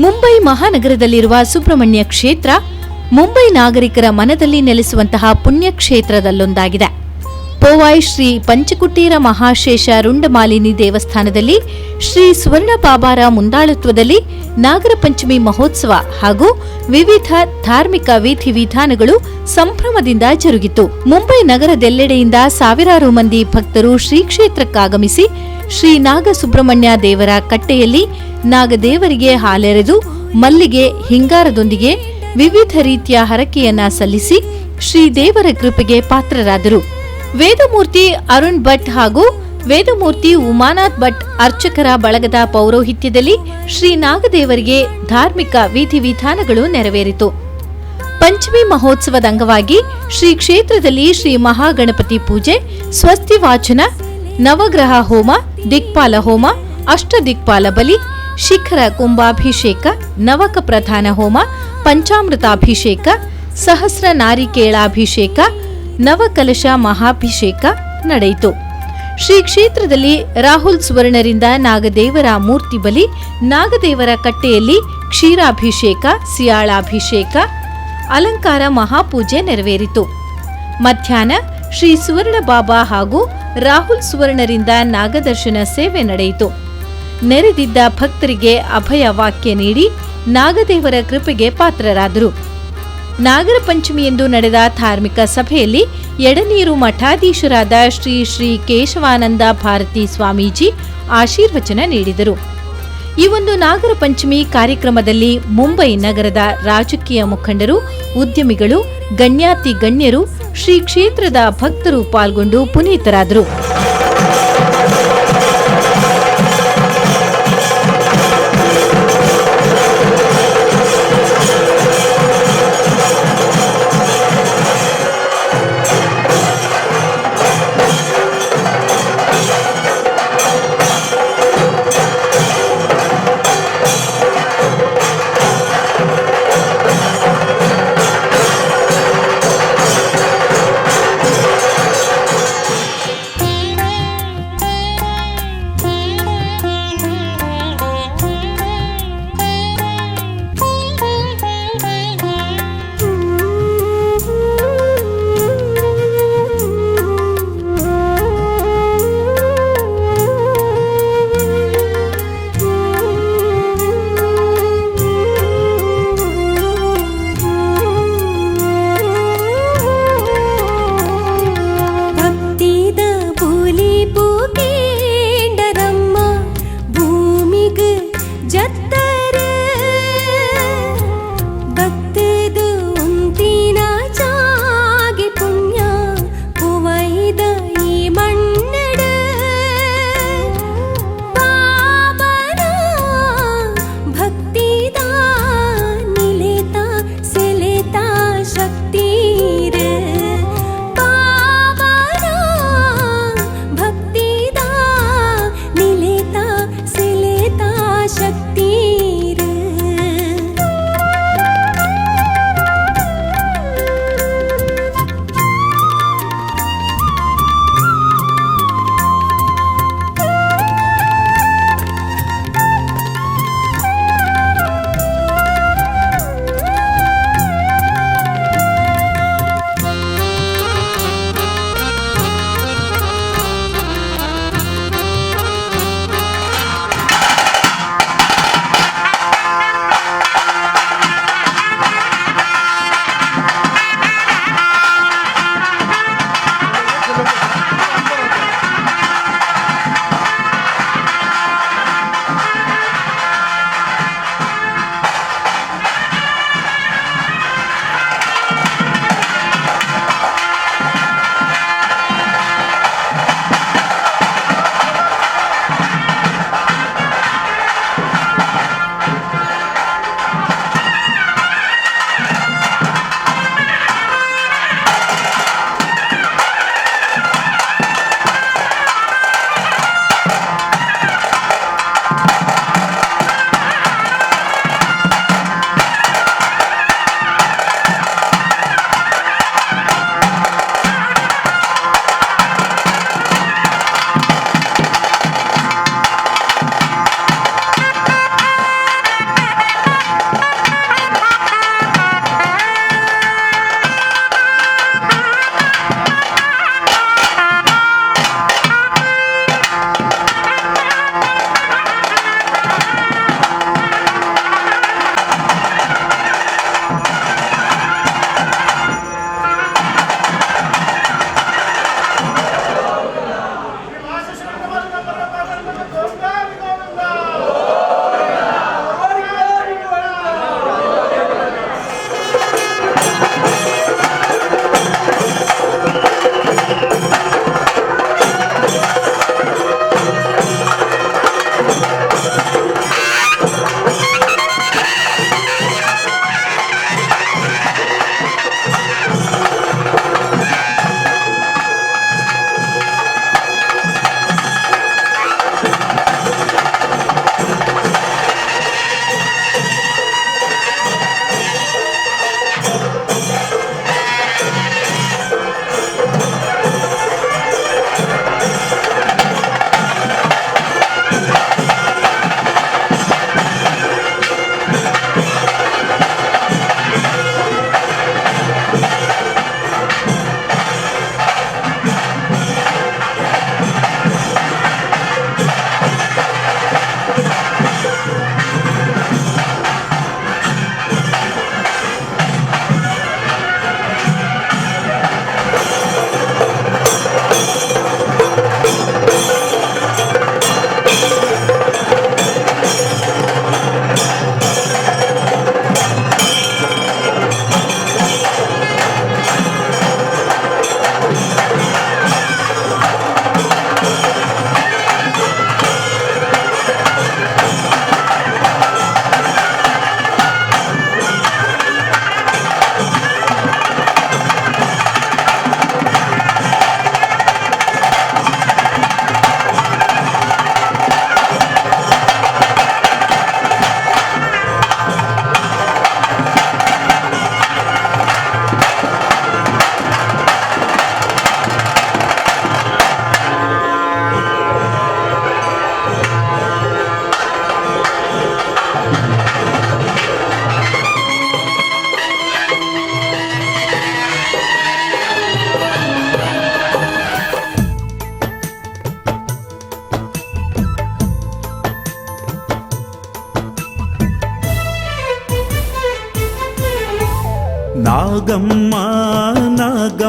ಮುಂಬೈ ಮಹಾನಗರದಲ್ಲಿರುವ ಸುಬ್ರಹ್ಮಣ್ಯ ಕ್ಷೇತ್ರ ಮುಂಬೈ ನಾಗರಿಕರ ಮನದಲ್ಲಿ ನೆಲೆಸುವಂತಹ ಪುಣ್ಯಕ್ಷೇತ್ರದಲ್ಲೊಂದಾಗಿದೆ. ಪೋವಾಯ್ ಶ್ರೀ ಪಂಚಕುಟೀರ ಮಹಾಶೇಷ ರುಂಡಮಾಲಿನಿ ದೇವಸ್ಥಾನದಲ್ಲಿ ಶ್ರೀ ಸುವರ್ಣ ಬಾಬಾರ ಮುಂದಾಳತ್ವದಲ್ಲಿ ನಾಗರ ಪಂಚಮಿ ಮಹೋತ್ಸವ ಹಾಗೂ ವಿವಿಧ ಧಾರ್ಮಿಕ ವಿಧಿವಿಧಾನಗಳು ಸಂಭ್ರಮದಿಂದ ಜರುಗಿತು. ಮುಂಬೈ ನಗರದೆಲ್ಲೆಡೆಯಿಂದ ಸಾವಿರಾರು ಮಂದಿ ಭಕ್ತರು ಶ್ರೀ ಕ್ಷೇತ್ರಕ್ಕಾಗಮಿಸಿ ಶ್ರೀ ನಾಗಸುಬ್ರಹ್ಮಣ್ಯ ದೇವರ ಕಟ್ಟೆಯಲ್ಲಿ ನಾಗದೇವರಿಗೆ ಹಾಲೆರೆದು, ಮಲ್ಲಿಗೆ ಹಿಂಗಾರದೊಂದಿಗೆ ವಿವಿಧ ರೀತಿಯ ಹರಕೆಯನ್ನ ಸಲ್ಲಿಸಿ ಶ್ರೀ ದೇವರ ಕೃಪೆಗೆ ಪಾತ್ರರಾದರು. ವೇದಮೂರ್ತಿ ಅರುಣ್ ಭಟ್ ಹಾಗೂ ವೇದಮೂರ್ತಿ ಉಮಾನಾಥ್ ಭಟ್ ಅರ್ಚಕರ ಬಳಗದ ಪೌರೋಹಿತ್ಯದಲ್ಲಿ ಶ್ರೀ ನಾಗದೇವರಿಗೆ ಧಾರ್ಮಿಕ ವಿಧಿವಿಧಾನಗಳು ನೆರವೇರಿತು. ಪಂಚಮಿ ಮಹೋತ್ಸವದ ಅಂಗವಾಗಿ ಶ್ರೀ ಕ್ಷೇತ್ರದಲ್ಲಿ ಶ್ರೀ ಮಹಾಗಣಪತಿ ಪೂಜೆ, ಸ್ವಸ್ತಿ ವಾಚನ, ನವಗ್ರಹ ಹೋಮ, ದಿಕ್ಪಾಲ ಹೋಮ, ಅಷ್ಟದಿಕ್ಪಾಲ ಬಲಿ, ಶಿಖರ ಕುಂಭಾಭಿಷೇಕ, ನವಕ ಪ್ರಧಾನ ಹೋಮ, ಪಂಚಾಮೃತಾಭಿಷೇಕ, ಸಹಸ್ರ ನಾರಿಕೇಳಾಭಿಷೇಕ, ನವಕಲಶ ಮಹಾಭಿಷೇಕ ನಡೆಯಿತು. ಶ್ರೀ ಕ್ಷೇತ್ರದಲ್ಲಿ ರಾಹುಲ್ ಸುವರ್ಣರಿಂದ ನಾಗದೇವರ ಮೂರ್ತಿ ಬಲಿ, ನಾಗದೇವರ ಕಟ್ಟೆಯಲ್ಲಿ ಕ್ಷೀರಾಭಿಷೇಕ, ಸಿಯಾಳಾಭಿಷೇಕ, ಅಲಂಕಾರ ಮಹಾಪೂಜೆ ನೆರವೇರಿತು. ಮಧ್ಯಾಹ್ನ ಶ್ರೀ ಸುವರ್ಣ ಬಾಬಾ ಹಾಗೂ ರಾಹುಲ್ ಸುವರ್ಣರಿಂದ ನಾಗದರ್ಶನ ಸೇವೆ ನಡೆಯಿತು. ನೆರೆದಿದ್ದ ಭಕ್ತರಿಗೆ ಅಭಯ ವಾಕ್ಯ ನೀಡಿ ನಾಗದೇವರ ಕೃಪೆಗೆ ಪಾತ್ರರಾದರು. ನಾಗರ ಪಂಚಮಿಯಂದು ನಡೆದ ಧಾರ್ಮಿಕ ಸಭೆಯಲ್ಲಿ ಎಡನೀರು ಮಠಾಧೀಶರಾದ ಶ್ರೀ ಶ್ರೀ ಕೇಶವಾನಂದ ಭಾರತಿ ಸ್ವಾಮೀಜಿ ಆಶೀರ್ವಚನ ನೀಡಿದರು. ಈ ಒಂದು ನಾಗರ ಪಂಚಮಿ ಕಾರ್ಯಕ್ರಮದಲ್ಲಿ ಮುಂಬೈ ನಗರದ ರಾಜಕೀಯ ಮುಖಂಡರು, ಉದ್ಯಮಿಗಳು, ಗಣ್ಯಾತಿ ಗಣ್ಯರು, ಶ್ರೀ ಕ್ಷೇತ್ರದ ಭಕ್ತರು ಪಾಲ್ಗೊಂಡು ಪುನೀತರಾದರು.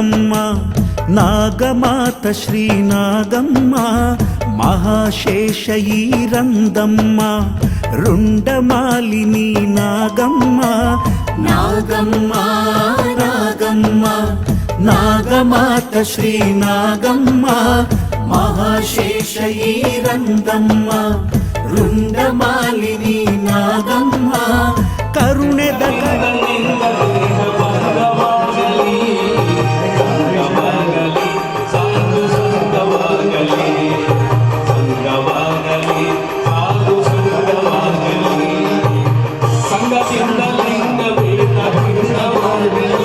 Nagamma ನಾಗಮಾತ ಶ್ರೀ ನಾಗಮ್ಮ ಮಹಾಶೇಷ ಈರಂದಮ್ಮ ರುಂಡಮಾಲಿನಿ ನಾಗಮ್ಮ ನಾಗಮ್ಮ ನಾಗಮ್ಮ ನಾಗಮಾತ ಶ್ರೀ ನಾಗಮ್ಮ ಮಹಾಶೇಷ ಈರಂದಮ್ಮ ರುಂಡಮಾಲಿನಿ ನಾಗಮ್ಮ ಕರುಣೆದ ಸಾಧು ಸಂಗವಾಗಲಿ ಸಂಗವಾಗಲಿ ಸಾಧು ಸಂಗವಾಗಲಿ ಸಂಗದಿಂದ ಲಿಂಗ ವೇದ ಭಿನ್ನವಾಗಲಿ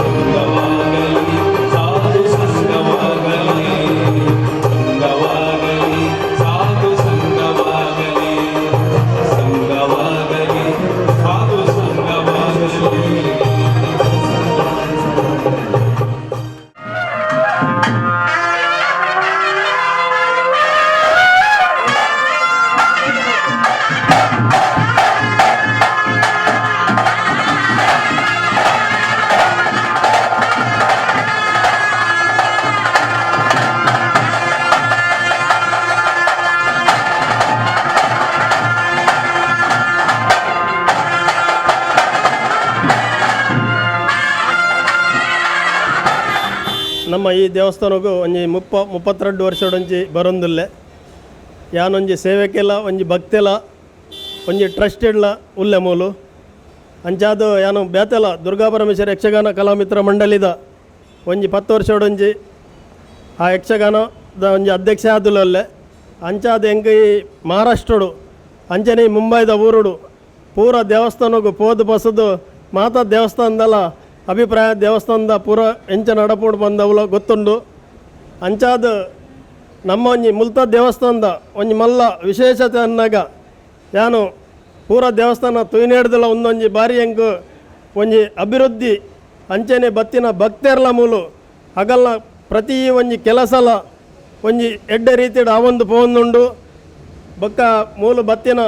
ಸಂಗವಾಗಲಿ ಸಾಧು ಸಂಗವಾಗಲಿ ಸಂಗವಾಗಲಿ ಸಾಧು ಸಂಗವಾಗಲಿ ಸಂಗವಾಗಲಿ ಸಾಧು ಸಂಗವಾಗಲಿ. ನಮ್ಮ ಈ ದೇವಸ್ಥಾನಕ್ಕೂ ಒಂಜಿ 32 ವರ್ಷಡೊಂಜಿ ಬರೊಂದುಲ್ಲೆ. ಯಾನೊಂಜಿ ಸೇವೆಕೆಲ ಒಂಜಿ ಭಕ್ತೆಲ ಒಂಜಿ ಟ್ರಸ್ಟೆಡ್ಲ ಉಲ್ಲೆ ಮೂಲು. ಅಂಚಾದ್ ಯಾನು ಬೇತೆಲ ದುರ್ಗಾ ಪರಮೇಶ್ವರ ಯಕ್ಷಗಾನ ಕಲಾಮಿತ್ರ ಮಂಡಳಿದ ಒಂಜಿ 10 ವರ್ಷಡೊಂಜಿ ಆ ಯಕ್ಷಗಾನದ ಒಂಜಿ ಅಧ್ಯಕ್ಷ ಆದುಲಲ್ಲೆ. ಅಂಚಾದ್ ಎಂಕ್ ಈ ಮಹಾರಾಷ್ಟ್ರಡು ಅಂಚನೆ ಈ ಮುಂಬೈದ ಊರುಡು ಪೂರ ದೇವಸ್ಥಾನಗು ಪೋದು ಬಸದು ಮಾತಾ ದೇವಸ್ಥಾನದಲ್ಲ ಅಭಿಪ್ರಾಯ ದೇವಸ್ಥಾನದ ಪೂರ ಎಂಚ ನಡಪೋಡು ಬಂದವುಲ ಗೊತ್ತುಂಡು. ಅಂಚಾದ್ ನಮ್ಮ ಒಂಜಿ ಮುಲ್ತ ದೇವಸ್ಥಾನದ ಒಂಜಿ ಮಲ್ಲ ವಿಶೇಷತೆ ಅನ್ನಾಗ ಯಾನು ಪೂರ ದೇವಸ್ಥಾನ ತುಯ್ನೇಡ್ದಲ ಒಂದೊಂಜಿ ಬಾರಿ ಎಂಕ್ ಒಂಜಿ ಅಭಿವೃದ್ಧಿ ಅಂಚನೆ ಬತ್ತಿನ ಭಕ್ತೆರ್ಲ ಮೂಲು ಅಗಲ್ನ ಪ್ರತಿ ಒಂಜಿ ಕೆಲಸಲ ಒಂಜಿ ಎಡ್ಡೆ ರೀತಿಡ್ ಆವೊಂದು ಪೋವೊಂದುಂಡು. ಬೊಕ್ಕ ಮೂಲು ಬತ್ತಿನ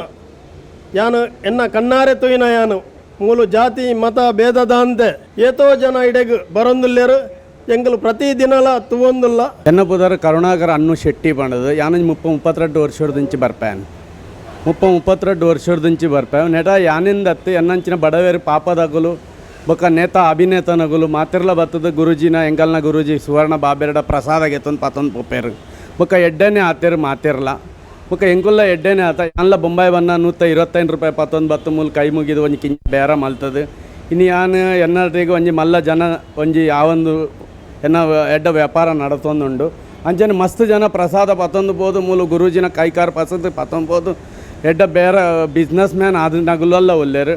ಯಾನು ಎನ್ನ ಕಣ್ಣಾರೆ ತೂಯಿನ ಯಾನು ಮೂಲು ಜಾತಿ ಮತ ಭೇದದಾಂತೆ ಏತೋ ಜನ ಇಡೆಗ್ ಬರೊಂದುಲ್ಲೆರ್ ಎಂಕುಲು ಪ್ರತಿ ದಿನಲ ತೂವೊಂದುಲ್ಲ. ಎನ್ನ ಪುದರ್ ಕರುಣಾಕರ ಅನ್ನು ಶೆಟ್ಟಿ ಪಂಡದು. ಯಾನೊಂಜಿ 32 ವರ್ಷದಿಂಚಿ ಬರ್ಪೇನ್, 32 ವರ್ಷದಿಂಚಿ ಬರ್ಪೆ. ನೆಟ ಯಾನಿಂದತ್ತು ಎನ್ನಂಚಿನ ಬಡವೇರು ಪಾಪದಗುಲು ಬೊಕ್ಕ ನೇತ ಅಭಿನೇತನಗುಲು ಮಾತಿರ್ಲ ಬತ್ತದ ಗುರುಜಿನ ಎಂಕಲ್ನ ಗುರೂಜಿ ಸುವರ್ಣ ಬಾಬೆರಡ ಪ್ರಸಾದ ಗೆತ್ತೊಂದು ಪತ್ತೊಂದು ಪೋಪೇರು. ಬೊಕ್ಕ ಎಡ್ಡೆನೆ ಆತೇರು ಮಾತಿರ್ಲ. ಬೊಕ್ಕ ಎಂಕುಲ್ಲ ಎಡ್ಡೆನೆ ಆತ. ಯಾನ್ಲ ಬೊಂಬಾಯಿ ಬನ್ನ 125 ರೂಪಾಯಿ ಪತ್ತೊಂದು ಬತ್ತು ಮೂಲು ಕೈ ಮುಗಿದು ಒಂಜಿ ಕಿಂಚ ಬೇರ ಮಲ್ತದು. ಇನ್ನು ಯಾನ್ ಎನ್ನಟಿಗೆ ಒಂಜಿ ಮಲ್ಲ ಜನ ಒಂಜಿ ಯಾವೊಂದು ಎನ್ನ ಎಡ್ಡ ವ್ಯಾಪಾರ ನಡತೊಂದುಂಡು. ಅಂಚನೆ ಮಸ್ತ್ ಜನ ಪ್ರಸಾದ ಪತ್ತೊಂದು ಪೋದು ಮೂಲು ಗುರೂಜಿನ ಕೈಕಾರ್ ಪಸಂದ್ ಪತ್ತೊಂದು ಪೋದು ಎಡ್ಡ ಬೇರೆ ಬಿಸ್ನೆಸ್ ಮ್ಯಾನ್ ಆದ ನಗುಲಲ್ಲ ಉಲ್ಲೇರು.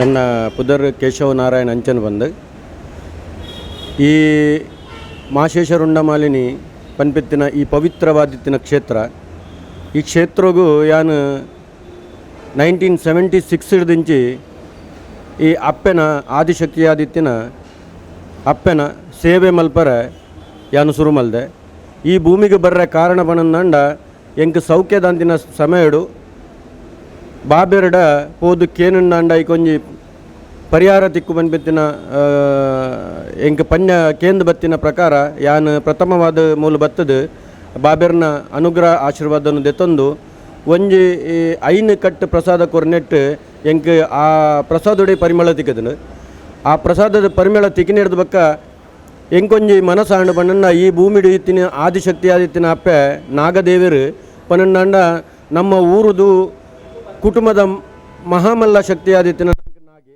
ಎನ್ನ ಪುದರ್ ಕೇಶವ ನಾರಾಯಣ ಅಂಚನ್ ಬಂದು ಈ ಮಾಶೇಷರುಂಡಮಾಲಿನಿ ಪನ್ಪಿತ್ತಿನ ಈ ಪವಿತ್ರವಾದಿತ್ತಿನ ಕ್ಷೇತ್ರ. ಈ ಕ್ಷೇತ್ರಗೂ ಯಾನ್ 1976 ದಿಂಚಿ ಈ ಅಪ್ಪೆನ ಆದಿಶಕ್ತಿಯಾದಿತ್ತಿನ ಅಪ್ಪೆನ ಸೇವೆ ಮಲ್ಪರೆ ಯಾನು ಸುರು ಮಲ್ದೆ. ಈ ಭೂಮಿಗೆ ಬರ್ರೆ ಕಾರಣ ಪನಂದಂಡ ಎಂಕ್ ಸೌಖ್ಯದಾಂತಿನ ಸಮಯಡು ಬಾಬೆರಡ ಪೋದು ಕೇನಂಡ ಐಕೊಂಜಿ ಪರಿಹಾರ ತಿಕ್ಕು ಪನ್ಪಿತ್ತಿನ ಎಂಕ್ ಪನ್ಯ ಕೇಂದ್ರ ಬತ್ತಿನ ಪ್ರಕಾರ ಯಾನ್ ಪ್ರಥಮವಾದ ಮೂಲ ಬತ್ತದು ಬಾಬೆರ್ನ ಅನುಗ್ರಹ ಆಶೀರ್ವಾದನು ದೆತ್ತೊಂದು ಒಂಜಿ ಈ ಐನು ಕಟ್ಟು ಪ್ರಸಾದ ಕೊರ್ನೆಟ್ ಎಂಕ್ ಆ ಪ್ರಸಾದೊಡೆ ಪರಿಮಳ ತಿಕ್ಕದನು. ಆ ಪ್ರಸಾದದ ಪರಿಮಳ ತಿಕ್ಕಿನೆಡ್ದು ಬಕ್ಕ ಎಂಕೊಂಜಿ ಮನಸಾಂಡು ಪನ್ನನ್ನ ಈ ಭೂಮಿಡು ಇತ್ತಿನ ಆದಿಶಕ್ತಿ ಆದಿತ್ತಿನ ಅಪ್ಪೆ ನಾಗದೇವರು ಪನ್ನಂಡ ನಮ್ಮ ಊರುದು ಕುಟುಂಬದ ಮಹಾಮಲ್ಲ ಶಕ್ತಿ ಆದಿತ್ತಿನ ನಾಗೆ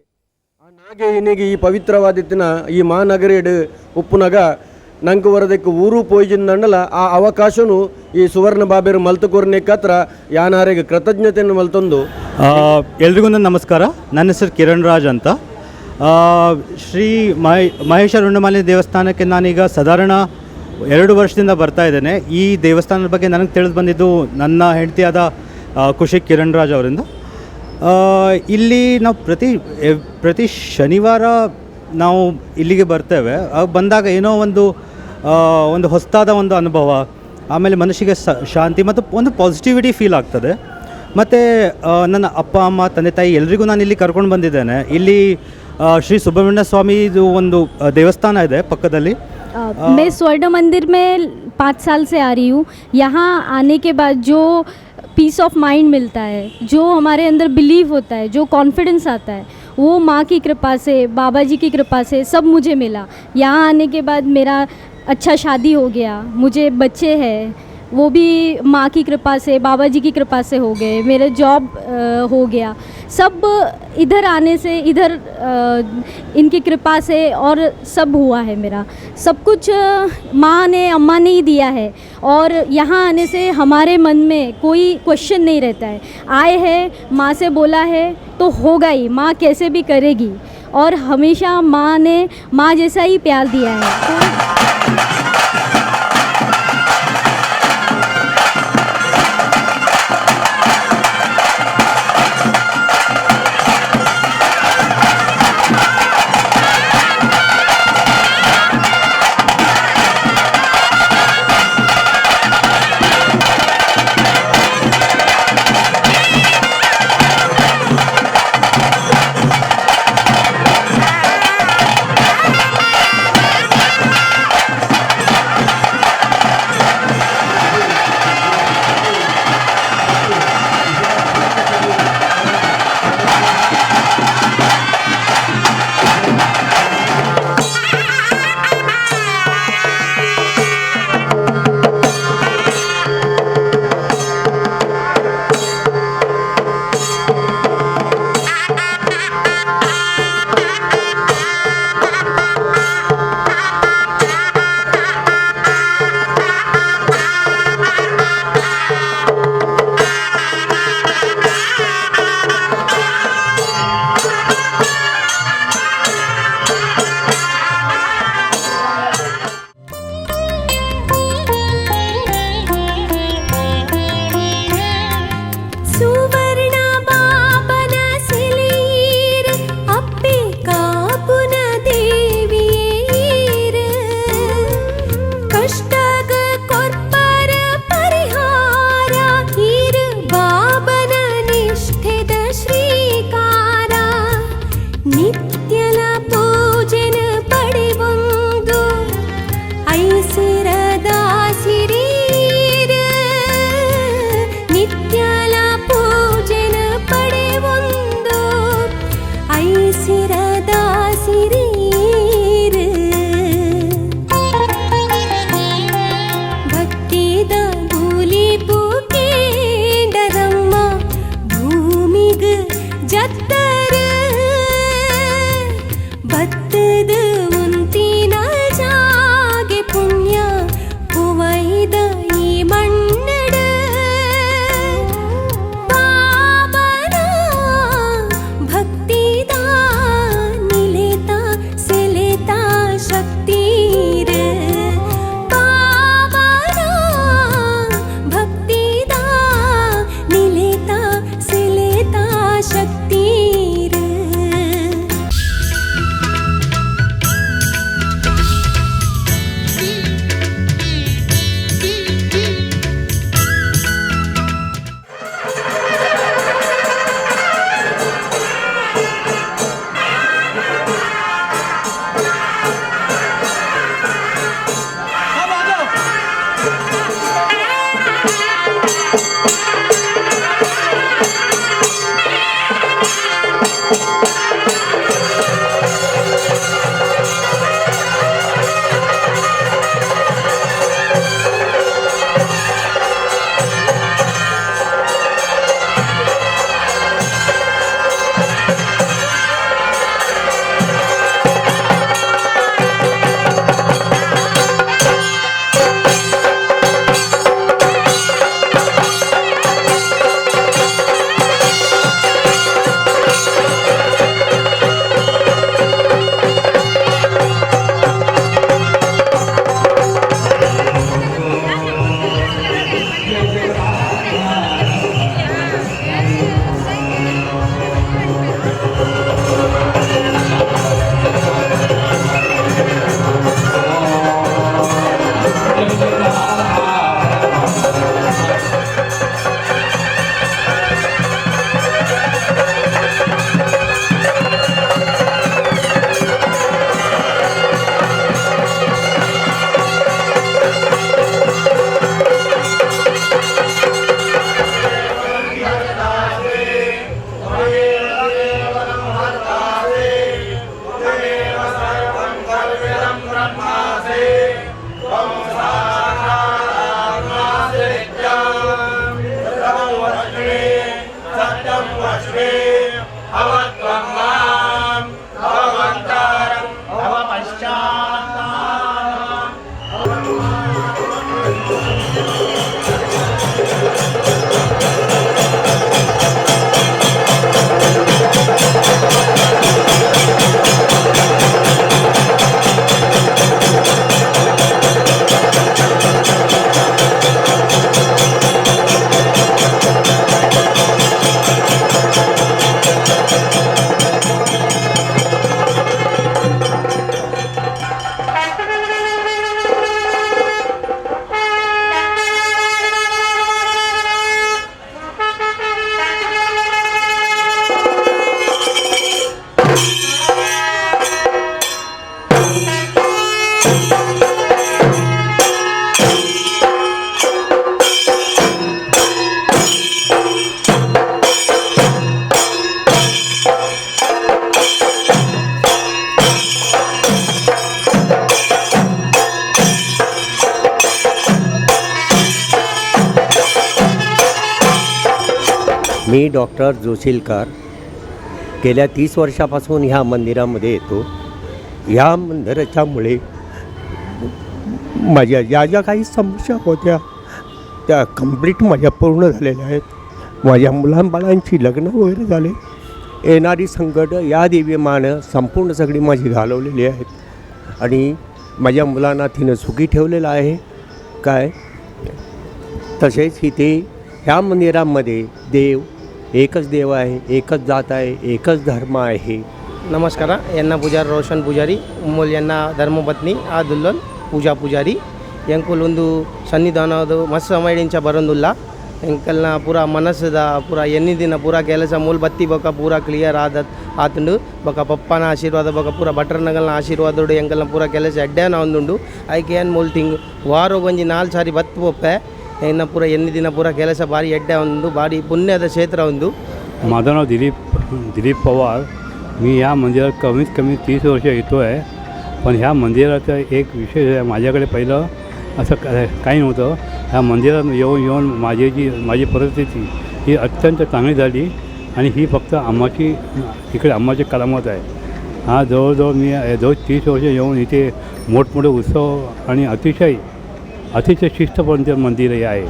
ಆ ನಾಗೆ ಇನಿಗೆ ಈ ಪವಿತ್ರವಾದಿತ್ತಿನ ಈ ಮಹಾನಗರಿಡು ಉಪ್ಪುನಗ ನಂಗೆ ವರದಕ್ಕೆ ಊರು ಪೋಯ್ಜಿಂದಂಡಲ ಆ ಅವಕಾಶನು ಈ ಸುವರ್ಣ ಬಾಬೇರು ಮಲ್ತುಕೊರ್ನೆಕ್ಕತ್ರ ಯಾನಾರಿಗೆ ಕೃತಜ್ಞತೆಯನ್ನು ಮಲ್ತೊಂದು. ಎಲ್ರಿಗೂ ನನ್ನ ನಮಸ್ಕಾರ. ನನ್ನ ಹೆಸರು ಕಿರಣ್ ರಾಜ್ ಅಂತ. ಶ್ರೀ ಮಹೇಶ ರುಂಡಮಾಲಿನಿ ದೇವಸ್ಥಾನಕ್ಕೆ ನಾನೀಗ ಸಾಧಾರಣ 2 ವರ್ಷದಿಂದ ಬರ್ತಾ ಇದ್ದೇನೆ. ಈ ದೇವಸ್ಥಾನದ ಬಗ್ಗೆ ನನಗೆ ತಿಳಿದು ಬಂದಿದ್ದು ನನ್ನ ಹೆಂಡತಿಯಾದ ಕುಶಿಕ್ ಕಿರಣ್ ರಾಜ್ ಅವರಿಂದ. ಇಲ್ಲಿ ನಾವು ಪ್ರತಿ ಪ್ರತಿ ಶನಿವಾರ ನಾವು ಇಲ್ಲಿಗೆ ಬರ್ತೇವೆ. ಬಂದಾಗ ಏನೋ ಒಂದು ಒಂದು ಹೊಸದಾದ ಒಂದು ಅನುಭವ, ಆಮೇಲೆ ಮನಸ್ಸಿಗೆ ಶಾಂತಿ ಮತ್ತು ಒಂದು ಪಾಸಿಟಿವಿಟಿ ಫೀಲ್ ಆಗ್ತದೆ. ಮತ್ತು ನನ್ನ ಅಪ್ಪ ಅಮ್ಮ ತಂದೆ ತಾಯಿ ಎಲ್ರಿಗೂ ನಾನು ಇಲ್ಲಿ ಕರ್ಕೊಂಡು ಬಂದಿದ್ದೇನೆ. ಇಲ್ಲಿ ಶ್ರೀ ಸುಬ್ರಹ್ಮಣ್ಯ ಸ್ವಾಮಿದು ಒಂದು ದೇವಸ್ಥಾನ ಇದೆ ಪಕ್ಕದಲ್ಲಿ. मैं स्वर्ण मंदिर में 5 साल से आ रही हूँ। यहाँ आने के बाद जो पीस ऑफ माइंड मिलता है, जो हमारे अंदर बिलीव होता है, जो कॉन्फिडेंस आता है, वो माँ की कृपा से, बाबा जी की कृपा से सब मुझे मिला। यहाँ आने के बाद मेरा अच्छा शादी हो गया, मुझे बच्चे हैं, वो भी माँ की कृपा से, बाबा जी की कृपा से हो गए। मेरे जॉब हो गया, सब इधर आने से, इधर इनकी कृपा से और सब हुआ है। मेरा सब कुछ माँ ने, अम्मा ने ही दिया है। और यहाँ आने से हमारे मन में कोई क्वेश्चन नहीं रहता है। आए हैं, माँ से बोला है तो होगा ही, माँ कैसे भी करेगी। और हमेशा माँ ने माँ जैसा ही प्यार दिया है। तो ಭಕ್ತಿದ. मी डॉक्टर जोशीलकर गेल्या 30 वर्षापासून ह्या मंदिरामध्ये येतो. ह्या मंदिराच्यामुळे माझ्या ज्या ज्या काही समस्या होत्या त्या कंप्लीट माझ्या पूर्ण झालेल्या आहेत. माझ्या मुलांबाळांची लग्न वगैरे झाले. येणारी संकट या देवी मानं संपूर्ण सगळी माझी घालवलेली आहेत आणि माझ्या मुलांना तिनं सुखी ठेवलेलं आहे. काय तसेच इथे ह्या मंदिरामध्ये देव एकच देव आहे, एकच जात आहे, एकच धर्म आहे. ನಮಸ್ಕಾರ. ಎನ್ನ ಪೂಜಾರಿ ರೋಷನ್ ಪೂಜಾರಿ ಉಮ್ಮಲ್ ಎನ್ನ ಧರ್ಮಪತ್ನಿ ಆದುಲ್ಲನ್ ಪೂಜಾ ಪೂಜಾರಿ. ಎಂಕುಲ್ ಒಂದು ಸನ್ನಿಧಾನದ ಮಸ್ತ್ ಸಮಯದಿಂಚ ಬರೋಂದುಲ್ಲ. ಎಂಕಲ್ನ ಪೂರ ಮನಸ್ಸುದ ಪೂರ ಎನ್ನಿದಿನ ಪೂರ ಕೆಲಸ ಮೂಲ ಬತ್ತಿ ಬೊಕ ಪೂರ ಕ್ಲಿಯರ್ ಆದ ಆತುಂಡು. ಬೊಕ ಪಪ್ಪನ ಆಶೀರ್ವಾದ ಬೊಕ ಪೂರ ಭಟ್ರನಗಲ್ನ ಆಶೀರ್ವಾದಡು ಎಂಕಲ್ನ ಪೂರ ಕೆಲಸ ಎಡ್ಡೇನ ಒಂದುಂಡು. ಐಕೆ ಏನು ಮೂಲ ತಿಂಗ್ ವಾರಗೊಂಜಿ 4 ಸಾರಿ ಬತ್ತು ಪೊಪ್ಪೆ ಎನ್ನ ಪೂರ ಎನ್ನಿದಿನ ಪೂರ ಕೆಲಸ ಭಾರಿ ಎಡ್ಡೆ ಒಂದು ಭಾರಿ ಪುಣ್ಯದ ಕ್ಷೇತ್ರ ಒಂದು. माझं नाव दिलीप दिलीप पवार. मी ह्या मंदिरात कमीत कमी 30 वर्ष येतो आहे. पण ह्या मंदिराचं एक विशेष आहे, माझ्याकडे पहिलं असं काही नव्हतं. ह्या मंदिरात येऊन येऊन माझी परिस्थिती ही अत्यंत चांगली झाली आणि ही फक्त अम्माची इकडे अम्माची करामत आहे. हा जवळजवळ मी जवळ 30 वर्ष येऊन इथे मोठमोठे उत्सव आणि अतिशय अतिशय शिस्तपर्यंत मंदिर हे आहे.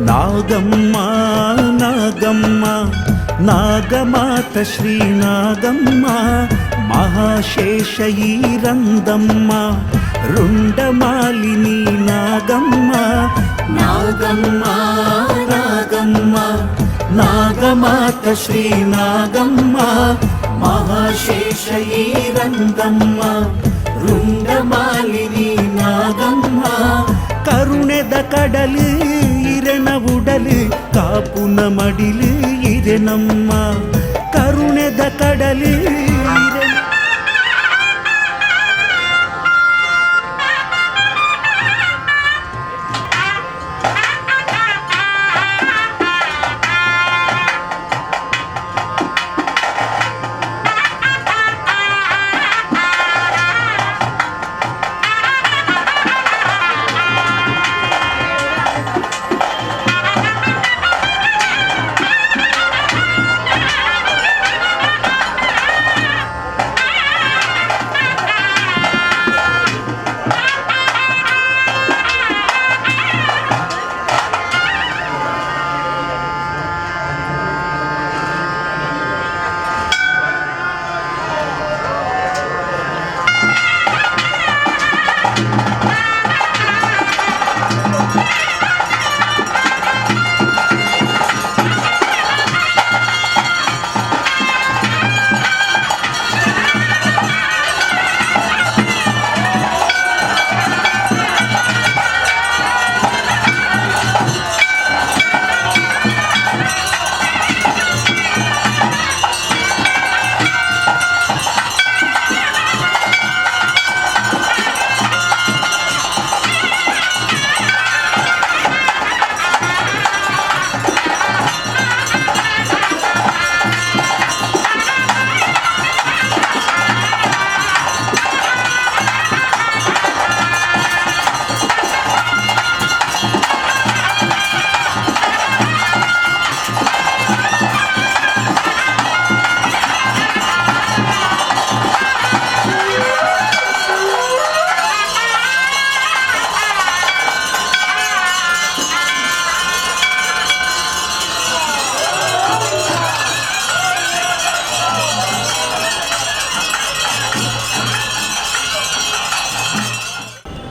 ನಾಗಮ್ಮ ನಾಗಮ್ಮ ನಾಗಮಾತ ಶ್ರೀ ನಾಗಮ್ಮ ಮಹಾಶೇಷ ಈರಂದಮ್ಮ ರುಂಡಮಾಲಿನಿ ನಾಗಮ್ಮ ನಾಗಮ್ಮ ನಾಗಮ್ಮ ನಾಗಮಾತ ಶ್ರೀ ನಾಗಮ್ಮ ಮಹಾಶೇಷ ಈರಂದಮ್ಮ ರುಂಡಮಾಲಿನಿ ನಾಗಮ್ಮ ಕರುಣೆದ ಕಡಲು ಇರೆನ ಉಡಲು ಕಾಪುನ ಮಡಿಲು ಇರೆನಮ್ಮ ಕರುಣೆದ ಕಡಲು ಇರೆನ.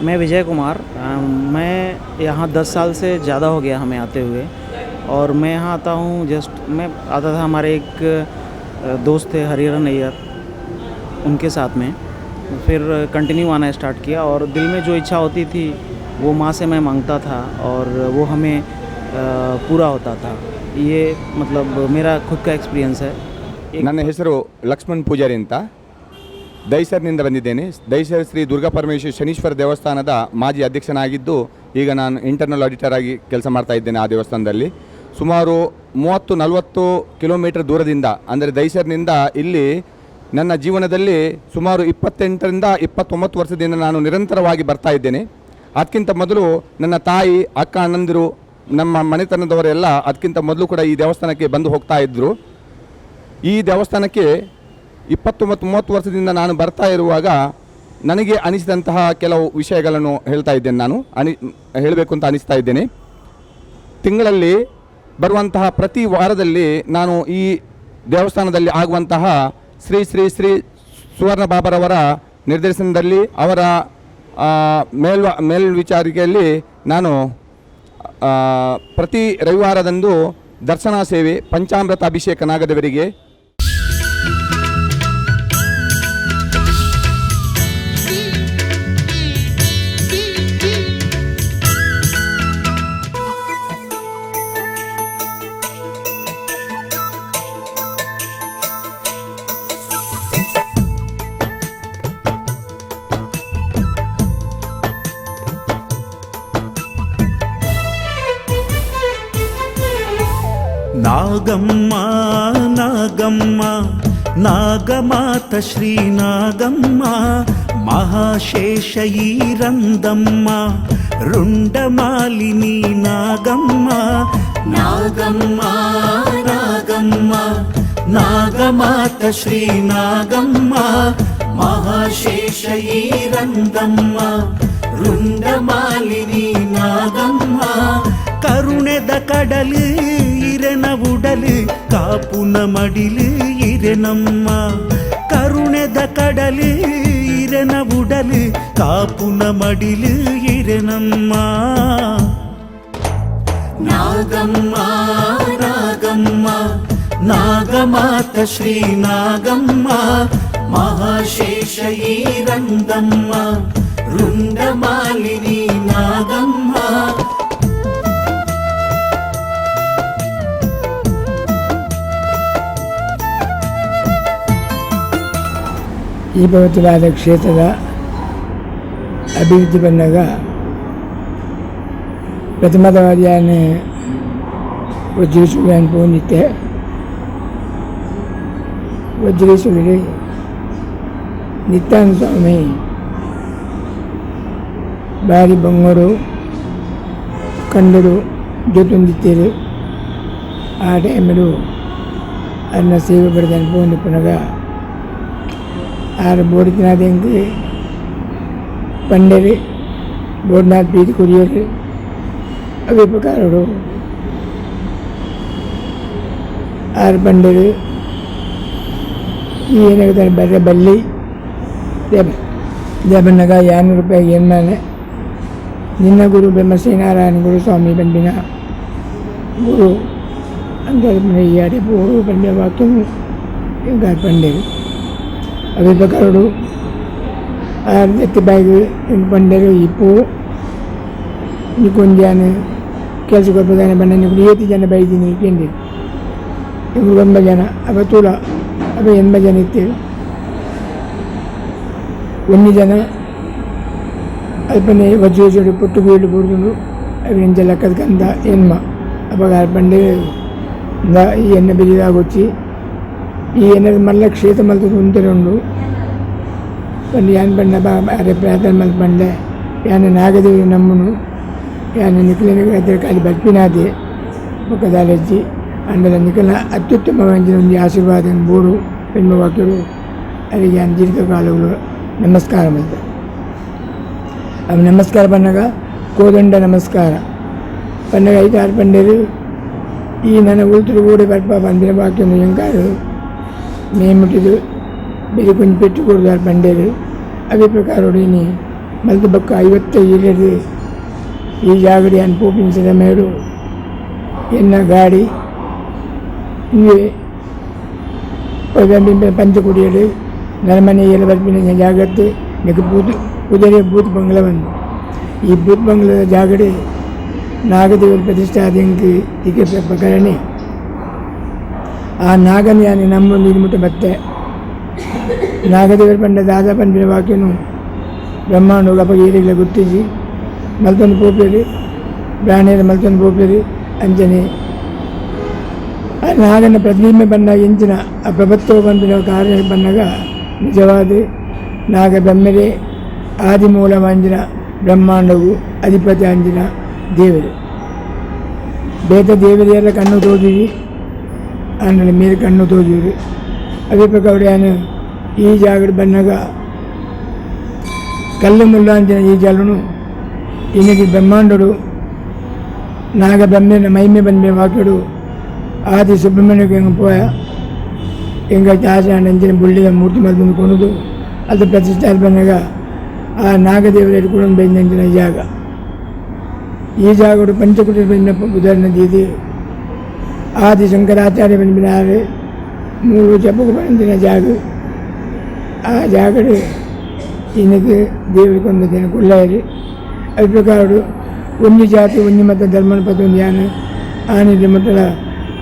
मैं विजय कुमार, मैं यहाँ 10 साल से ज़्यादा हो गया हमें आते हुए और मैं यहाँ आता हूँ। जस्ट मैं आता था, हमारे एक दोस्त थे हरिहरन अय्यर, उनके साथ में फिर कंटिन्यू आना स्टार्ट किया और दिल में जो इच्छा होती थी वो माँ से मैं मांगता था और वो हमें पूरा होता था। ये मतलब मेरा खुद का एक्सपीरियंस है। ನನ್ನ ಹೆಸರು ಲಕ್ಷ್ಮಣ್ ಪೂಜಾರಿ ಅಂತ, ದೈಸರ್ನಿಂದ ಬಂದಿದ್ದೇನೆ. ದೈಸರ್ ಶ್ರೀ ದುರ್ಗಾ ಪರಮೇಶ್ವರಿ ಶನೀಶ್ವರ ದೇವಸ್ಥಾನದ ಮಾಜಿ ಅಧ್ಯಕ್ಷನಾಗಿದ್ದು, ಈಗ ನಾನು ಇಂಟರ್ನಲ್ ಆಡಿಟರ್ ಆಗಿ ಕೆಲಸ ಮಾಡ್ತಾ ಇದ್ದೇನೆ. ಆ ದೇವಸ್ಥಾನದಲ್ಲಿ ಸುಮಾರು 30-40 ಕಿಲೋಮೀಟರ್ ದೂರದಿಂದ, ಅಂದರೆ ದೈಸರ್ನಿಂದ ಇಲ್ಲಿ ನನ್ನ ಜೀವನದಲ್ಲಿ ಸುಮಾರು 28ರಿಂದ 29 ವರ್ಷದಿಂದ ನಾನು ನಿರಂತರವಾಗಿ ಬರ್ತಾ ಇದ್ದೇನೆ. ಅದಕ್ಕಿಂತ ಮೊದಲು ನನ್ನ ತಾಯಿ, ಅಕ್ಕ, ಅಣ್ಣಂದಿರು, ನಮ್ಮ ಮನೆತನದವರೆಲ್ಲ ಅದಕ್ಕಿಂತ ಮೊದಲು ಕೂಡ ಈ ದೇವಸ್ಥಾನಕ್ಕೆ ಬಂದು ಹೋಗ್ತಾ ಇದ್ದರು. ಈ ದೇವಸ್ಥಾನಕ್ಕೆ 29-30 ವರ್ಷದಿಂದ ನಾನು ಬರ್ತಾ ಇರುವಾಗ ನನಗೆ ಅನಿಸಿದಂತಹ ಕೆಲವು ವಿಷಯಗಳನ್ನು ಹೇಳ್ತಾ ಇದ್ದೇನೆ. ನಾನು ಹೇಳಬೇಕು ಅಂತ ಅನಿಸ್ತಾ ಇದ್ದೇನೆ. ತಿಂಗಳಲ್ಲಿ ಬರುವಂತಹ ಪ್ರತಿ ವಾರದಲ್ಲಿ ನಾನು ಈ ದೇವಸ್ಥಾನದಲ್ಲಿ ಆಗುವಂತಹ ಶ್ರೀ ಶ್ರೀ ಶ್ರೀ ಸುವರ್ಣ ಬಾಬರವರ ನಿರ್ದೇಶನದಲ್ಲಿ ಅವರ ಮೇಲ್ವಿಚಾರಿಕೆಯಲ್ಲಿ ನಾನು ಪ್ರತಿ ರವಿವಾರದಂದು ದರ್ಶನ ಸೇವೆ, ಪಂಚಾಮೃತ ಅಭಿಷೇಕ ನಾಗದೇವರಿಗೆ. ನಾಗಮ್ಮ ನಾಗಮ್ಮ ನಾಗಮಾತ ಶ್ರೀ ನಾಗಮ್ಮ ಮಹಾಶೇಷ ಈರಂದಮ್ಮ ರುಂಡಮಾಲಿನಿ ನಾಗಮ್ಮ ನಾಗಮ್ಮ ನಾಗಮ್ಮ ನಾಗಮಾತ ಶ್ರೀ ನಾಗಮ್ಮ ಮಹಾಶೇಷ ಈರಂದಮ್ಮ ರುಂಡಮಾಲಿನಿ ನಾಗಮ್ಮ ಕರುಣೆದ ಕಡಲು ಇರೆನ ಉಡಲು ಕಾಪುನ ಮಡಿಲು ಇರೆನಮ್ಮ ಕರುಣೆದ ಕಡಲು ಇರೆನ ಉಡಲು ಕಾಪುನ ಮಡಿಲು ಇರೆನಮ್ಮ ನಾಗಮ್ಮ ನಾಗಮ್ಮ ನಾಗಮಾತ ಶ್ರೀ ನಾಗಮ್ಮ ಮಹಾಶೇಷ ಈರಂದಮ್ಮ ರುಂಡಮಾಲಿನಿ ನಾಗಮ್ಮ. ಈ ಪವಿತ್ರವಾದ ಕ್ಷೇತ್ರದ ಅಭಿವೃದ್ಧಿ ಬಂದಾಗ ಪ್ರಥಮದವಾದಿಯಾನ ವಜ್ರೇಶ್ವರಿಯನ್ನು ಪೋನಿತ್ತೆ. ವಜ್ರೇಶ್ವರಿ ನಿತ್ಯಾನಂದ ಸ್ವಾಮಿ ಬಾರಿ ಬಂಗೂರು ಕಂಡರು ಜೊತೊಂದಿತ್ತೇರು. ಆ ಟೈಮಿಡು ಅನ್ನ ಸೇವೆ ಬರೆದನು ಪೋನಿಪ್ಪನಾಗ ಆರು ಬೋಡಿತಿನಾಥೆಂಗೆ ಪಂಡರು ಬೋಡ್ನಾಥ್ ಬೀದಿ ಕುರಿಯರು ಅವೇ ಪ್ರಕಾರಡು ಆರು ಪಂಡರು ಈ ಏನಾಗುತ್ತೆ ಬರ್ರೆ ಬಲ್ಲಿ ದೇವಣ್ಣಗ 200 ರೂಪಾಯಿ ಏನ್ಮಾನೆ ನಿನ್ನ ಗುರು ಬ್ರಹ್ಮಶ್ರೀ ನಾರಾಯಣ ಗುರು ಸ್ವಾಮಿ ಬಂದಿನ ಗುರು ಅಂತ ಈ ಅಡೆ ಪೂರು ಬಂಡೆ ವಾಕ್ಯ ಪಂಡರು ಅವೇ ಪ್ರಕಾರಡು ಆರು ಎತ್ತಿ ಬಾಯಿಗೆ ಪಂಡರು ಇಪ್ಪು ನಿಕೊಂಜಾನ ಕೆಲಸ ಕೊಡ್ಬೋದಾನೆ ಬಣ್ಣ ನಿಕ್ಕುಲು ಏತಿ ಜನ ಬೈದಿನಿ ಕೇಂದ್ರ ಇವರು 9 ಜನ ಅವ ತೂಲ ಅವ 80 ಜನ ಇತ್ತೇವೆ. 1 ಜನ ಅಲ್ಪನೆ ವಜ್ರೇಶ್ವರಿ ಪುಟ್ಟು ಬೀಳು ಬೂರ್ದುಂಡು ಅವಿನಂಚ ಲೆಕ್ಕದ ಕಂದ ಎನ್ಮ ಅವಾಗ ಪಂಡೆ ಈ ಎಣ್ಣೆ ಬಿರಿದಾಗೊಚ್ಚಿ ಈ ಎಣ್ಣೆ ಮಲ್ಲ ಕ್ಷೇತ್ರ ಮಲ್ತದ ಉಂಟು ಪಂಡ ಯಾನ್ ಪಂಡ ಅರೆ ಪ್ರಾರ್ಥನೆ ಮಲ್ತ ಪಂಡೆ ಯಾನ ನಾಗದೇವಿ ನಮ್ಮನು ಯಾನ ನಿಖಿಲ ಖಾಲಿ ಬಲ್ಪಿನಾದೆ ಬೊಕ್ಕದಾಲಜ್ಜಿ ಅಂಡಲ ನಿಖಲ ಅತ್ಯುತ್ತಮವಾದ ಒಂದು ಆಶೀರ್ವಾದ ಬೋಡು ಪೆಣ್ಮ ವಾಕ್ಯರು ಅಲ್ಲಿಗೆ ಯಾನ್ ದೀರ್ಘಕಾಲಗಳು ನಮಸ್ಕಾರ ಮಲ್ತ. ಅವು ನಮಸ್ಕಾರ ಪನ್ನಗ ಕೋದಂಡ ನಮಸ್ಕಾರ ಪನ್ನಗ 5-6 ಪಂಡರು ಈ ನನ್ನ ಉಳ್ತರು ಕೂಡ ಬರ್ಪ ಬಂದಿನ ವಾಕ್ಯ ಎಂಕಾರು ಮೇಮುಟ್ಟಿದು ಬೇರೆ ಕೊಂಚ ಪೆಟ್ಟು ಕೊಡ್ದಾರು ಪಂಡೇರು. ಅದೇ ಪ್ರಕಾರ ಇನಿ ಮಲ್ತು ಬೊಕ್ಕ 57 ಈ ಜಾಗಡೆ ಯಾನ್ ಪೋಪಿನ ಮೇಡು ಎನ್ನ ಗಾಡಿ ಇಂದು ಪಂಚಕುಡಿಯಡು ನರಮನೆ ಏಳು ಬರ್ಪಿನ ಜಾಗತ್ತೆ ನೆಕ್ ಬೂತ್ ಉದರೆ ಬೂತ್ ಬಂಗ್ಲ ಬಂದು ಈ ಬೂತ್ ಬಂಗ್ಲದ ಜಾಗಡೆ ನಾಗದೇವರ ಪ್ರತಿಷ್ಠೆ ಆದಿಂಕ್ ತಿಕೆ ಪ್ರಕರಣೆ ಆ ನಾಗನ ಯಾನೆ ನಮ್ಮ ನೀರು ಬತ್ತೆ ನಾಗದೇವರ ಪಂಡ ದಾದಾ ಪಂಡಿನ ವಾಕ್ಯನು ಬ್ರಹ್ಮಾಂಡ ಅಪಗ ಏರಿಗಳ ಗುರ್ತಿಸಿ ಮಲ್ತೊಂದು ಪೋಪೇರು ಬ್ರಾಣೇರ ಮಲ್ತೊಂದು ಪೋಪೇರು ಅಂಚನೆ ಆ ನಾಗನ ಪ್ರತಿಬಿಂಬ ಬಂದಾಗ ಇಂಚಿನ ಆ ಪ್ರಭುತ್ವ ಬಂದಿನ ಕಾರ್ಯ ಬಂದಾಗ ನಿಜವಾದ ನಾಗ ಬ್ರಹ್ಮರೇ ಆದಿಮೂಲ ಮಂಜಿನ ಬ್ರಹ್ಮಾಂಡವು ಅಧಿಪತಿ ಅಂಜಿನ ದೇವರು ಬೇತ ದೇವರಿಗೆಲ್ಲ ಕಣ್ಣು ತೋಜುವಿ ಆಮೇಲೆ ಮೇಲೆ ಕಣ್ಣು ತೋಜುವಿ. ಅದೇ ಪ್ರಕಾರ ಯಾನು ಈ ಜಾಗಡ್ ಬಂದಾಗ ಕಲ್ಲು ಮುಳ್ಳು ಅಂಚಿನ ಈ ಜಲನು ಇನ್ನಿಗೆ ಬ್ರಹ್ಮಾಂಡಡು ನಾಗ ಬ್ರಹ್ಮನ ಮಹಿಮೆ ಬಂದ ವಾಕ್ಯಡು ಆದಿ ಸುಬ್ರಹ್ಮಣ್ಯಕ್ಕೆ ಹೆಂಗೆ ಪೋಯ ಎಂಗ ಜಾಸ್ತಿ ಅಂಚಿನ ಬುಳ್ಳಿದ ಮೂರ್ತಿ ಮಲ್ತೊಂದು ಕೊನದು ಅದು ಪ್ರತಿಷ್ಠೆ ಬಂದಾಗ ಆ ನಾಗದೇವರ ಹಿಡ್ಕೊಂಡು ಬಂದಂಚಿನ ಜಾಗ ಈ ಜಾಗಡು ಪಂಚಕುಟಿ ಬಂದ ಉದಾಹರಣೆ ದೀದಿ ಆದಿ ಶಂಕರಾಚಾರ್ಯ ಬಂದಿನಾರು ಮೂರು ಜಪಕ್ಕೆ ಬಂದಿನ ಜಾಗ ಆ ಜಾಗಡು ಇನ್ನಕ್ಕೆ ದೇವರಿಗೆ ಒಂದು ದಿನ ಕುಳ್ಳಾರಿ. ಅದೇ ಪ್ರಕಾರ ಒಂಜಿ ಜಾತಿ ಒಂಜಿ ಮತ ಧರ್ಮನ ಪತ್ತೊಂದು ಯಾನ ಆನಿದ ಮಟ್ಟಲ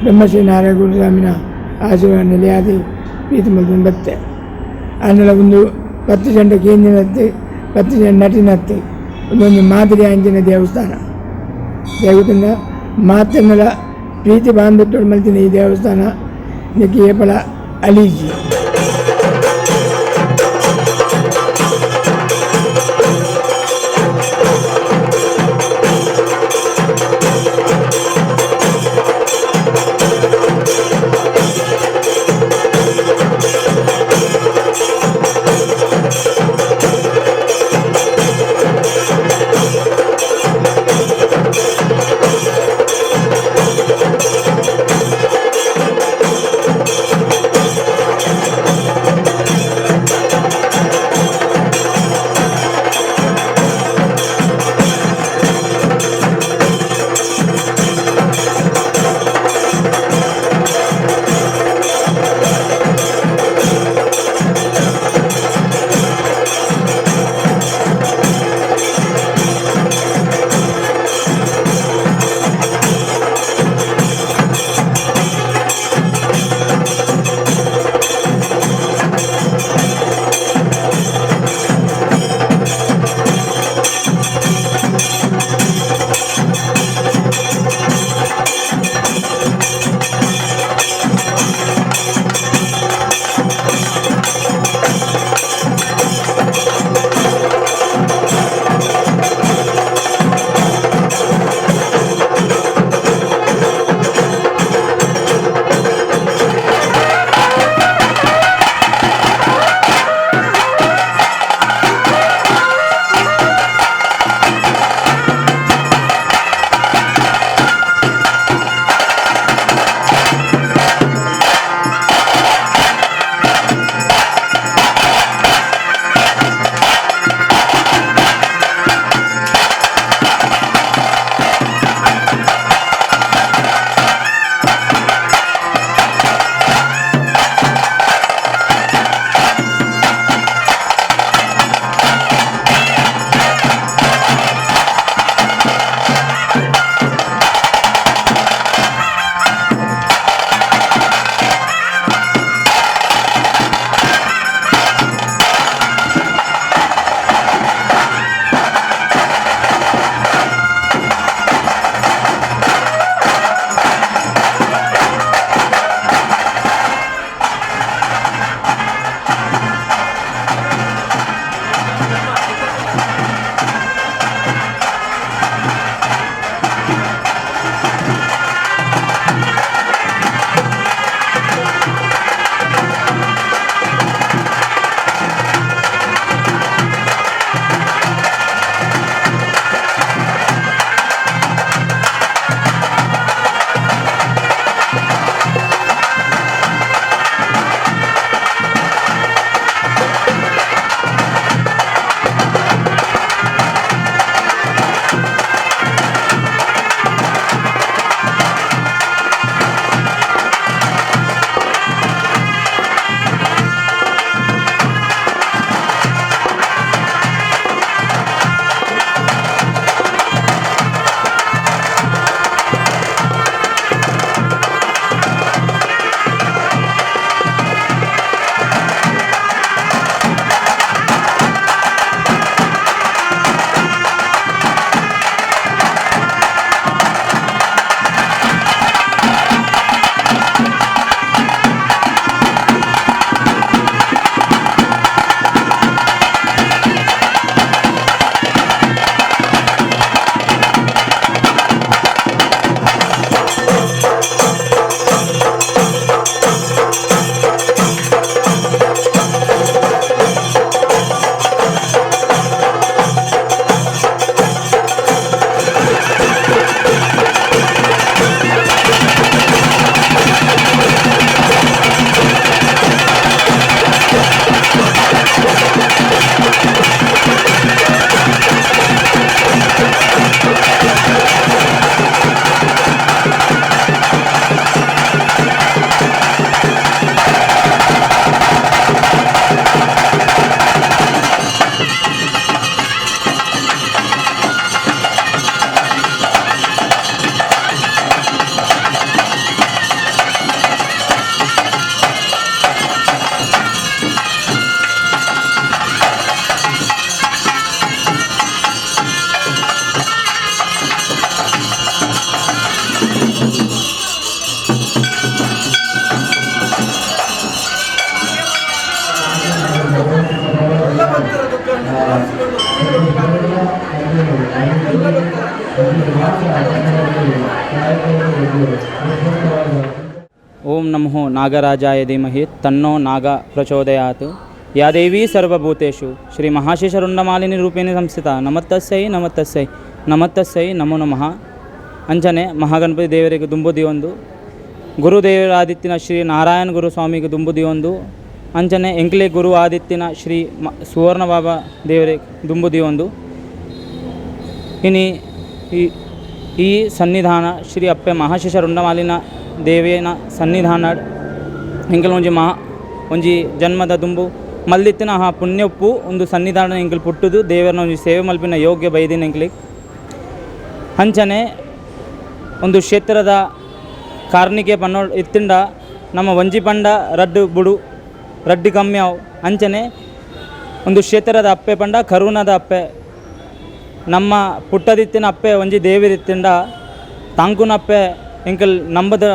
ಬ್ರಹ್ಮಶ್ರೀ ನಾರಾಯಣ ಗುರುಸ್ವಾಮಿನ ಆಶೀರ್ವಾದ ನೆಲೆಯಾದಿ ಪ್ರೀತಿ ಮಲ್ತೊಂದು ಬತ್ತೆ. ಆಂಡಲ ಒಂದು 10 ಜನ ಕೇಂದ್ರನತ್ತೆ 10 ಜನ ನಟಿನತ್ತೆ ಒಂದೊಂದು ಮಾದರಿ ಅಂಚಿನ ದೇವಸ್ಥಾನ ದೇವತಿಂದ ಮಾತನ್ನೆಲ್ಲ ಪ್ರೀತಿ ಬಾಂಧವ್ಯത്തോട് ಮಲ್ತಿನ ಈ ದೇವಸ್ಥಾನ ಇದಕ್ಕೆ ಏಪಲ ಅಲೀಜಿ. ಓಂ ನಮೋ ನಾಗರಾಜಾಯ ಧೀಮಹಿ ತನ್ನೋ ನಾಗ ಪ್ರಚೋದಯಾತ್. ಯಾ ದೇವಿ ಸರ್ವಭೂತೇಷು ಶ್ರೀ ಮಹಾಶೇಷರುಂಡಮಾಲಿನಿ ರೂಪೇಣ ಸಂಸ್ಥಿತ ನಮತ್ತಸ್ಸೈ ನಮತ್ತಸ್ಸೈ ನಮತ್ತಸ್ಸೈ ನಮೋ ನಮಃ. ಅಂಚನೆ ಮಹಾಗಣಪತಿ ದೇವರಿಗೆ ದುಂಬುದಿಯೊಂದು, ಗುರುದೇವರಾದಿತ್ಯನ ಶ್ರೀ ನಾರಾಯಣ ಗುರು ಸ್ವಾಮಿಗೆ ದುಂಬುದಿಯೊಂದು, ಅಂಚನೆ ಎಂಕ್ಲೆ ಗುರು ಆದಿತ್ಯನ ಶ್ರೀ ಸುವರ್ಣ ಬಾಬಾ ದೇವರಿಗೆ ದುಂಬುದಿಯೊಂದು. ಇನಿ ಈ ಸನ್ನಿಧಾನ ಶ್ರೀ ಅಪ್ಪೆ ಮಹಾಶೇಷರುಂಡಮಾಲಿನ ದೇವಿನ ಸನ್ನಿಧಾನ ಎಂಕಲ್ ಒಂಜಿ ಮಹಾ ಒಂಜಿ ಜನ್ಮದ ದುಂಬು ಮಲ್ದಿತ್ತಿನ ಆ ಪುಣ್ಯಪ್ಪು ಒಂದು ಸನ್ನಿಧಾನ ಎಂಕಲ್ ಪುಟ್ಟುದು ದೇವರನ್ನ ಒಂಜಿ ಸೇವೆ ಮಲ್ಪಿನ ಯೋಗ್ಯ ಬೈದಿನ ಎಂಕ್ಲಿಗ್. ಅಂಚನೆ ಒಂದು ಕ್ಷೇತ್ರದ ಕಾರ್ಣಿಕೆ ಪನ್ನೋ ಇತ್ತಿಂಡ ನಮ್ಮ ಒಂಜಿ ಪಂಡ ರಡ್ಡು ಬುಡು ರಡ್ಡು ಕಮ್ಯಾವ್. ಅಂಚನೆ ಒಂದು ಕ್ಷೇತ್ರದ ಅಪ್ಪೆ ಪಂಡ ಕರುಣದ ಅಪ್ಪೆ, ನಮ್ಮ ಪುಟ್ಟದಿತ್ತಿನ ಅಪ್ಪೆ ಒಂಜಿ ದೇವಿದಿತ್ತಿಂಡ ತಾಂಕುನಪ್ಪೆ ಎಂಕಲ್ ನಂಬದ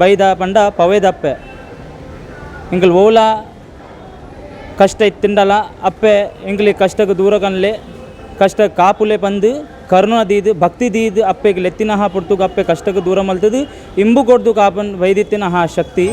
ಬೈದ ಪಂಡ ಪವೇದಪ್ಪೆ. ಎಂಕಲ್ ಓಲ ಕಷ್ಟ ಇತ್ತಿಂಡಲ ಅಪ್ಪೆ ಎಂಕ್ಲಿ ಕಷ್ಟಕ್ಕೆ ದೂರ ಕನ್ಲೆ ಕಷ್ಟ ಕಾಪುಲೆ ಪಂದು ಕರುಣ ದೀದು ಭಕ್ತಿ ದೀದು ಅಪ್ಪೆಗೆ ಲೆತ್ತಿನ ಹಾ ಪುರ್ತುಗ ಅಪ್ಪೆ ಕಷ್ಟಕ್ಕೆ ದೂರ ಮಲ್ತದು ಇಂಬು ಕೊಡ್ದು ಕಾಪನ್ ವೈದಿತ್ತಿನ ಹಾ ಶಕ್ತಿ.